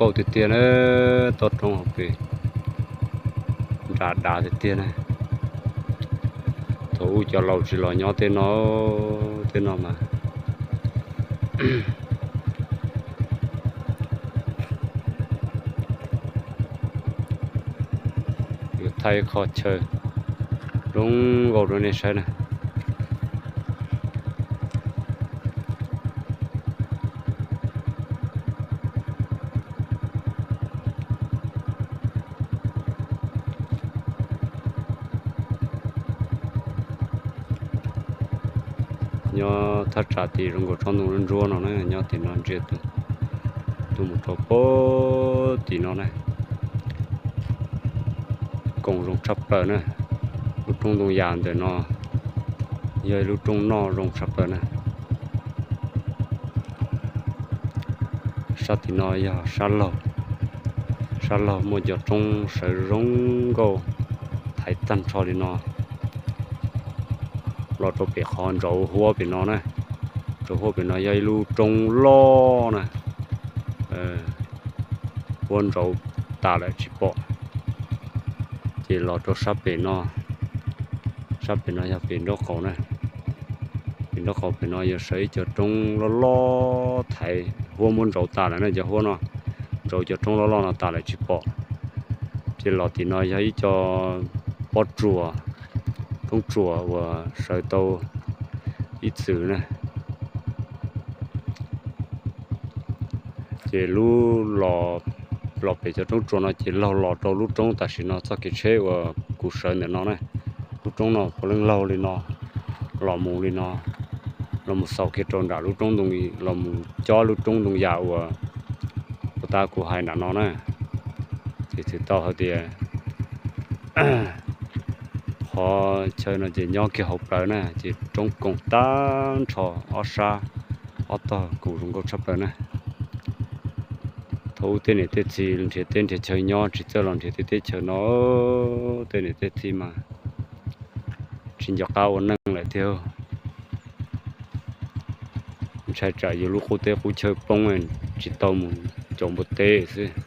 Pauj tiag tiag na, toj roob hauv pes nram dav tiag tiag na. Thaum ub cov laus tsis los nyob tej no, tej no mas yuav thaij qhov chaw zoo nkauj rau nej saib na. Nyob thaj tsam tim zoo nkaus tsob ntoo ntsuab no na, nyob tim no ntsia tuaj mus rau pem tim no na. Koom zoo tshaj plaws na. Lub roob ntoo yas ntawm no yog ib lub roob noj zoo tshaj plaws na. Sab tim no yog sab laug, sab laug muaj cov roob sawv zoo nkauj thaiv tag nrho li no. Los rau pem qhov ntsauv huab pem no na, ntsauv huab pem no yog ib lub roob loj na, huab ntsauv tas lawm tsis pom. Ces los rau sab pem no, sab pem no yog pem nraub qaum na. Pem nraub qaum pem no yog sawv ib co roob loj loj thaiv huab muab ntsauv tas lawm na, cov huab no ntsauv cov roob loj loj no tas lawm tsis pom. Ces los tim no yog ib co pob tsuas, roob tsuas uas sawv tau ib txwm na. Ces lub los, los pem cov roob tsuas no ces laug los rau lub roob tam sim no txoj kev tsheb uas kuv sawv ntawm no na. Lub roob no puav leej laug li no, los mus li no, los mus xaus kiag rau nram lub roob ntoo, los mus cob lub roob ntoo yas uas puag ta kuv hais nram no na. Ces txhais tau hais tias qhov chaw no ces nyob kiag hauv plawv na, ces roob koom tag nrho ob sab ob tog koom zoo nkauj tshaj plaws na. Thaum ub tej niam tej txiv nrhiav teb nrhiav chaw nyob tsis txawj los nrhiav tej teb chaws no, tej niam tej txiv mas tsis nco qab ua neej lawm thiab. Ntshai tsam yus lub qub teb qub chaw poob tsis tau mus caum npua teb xwb.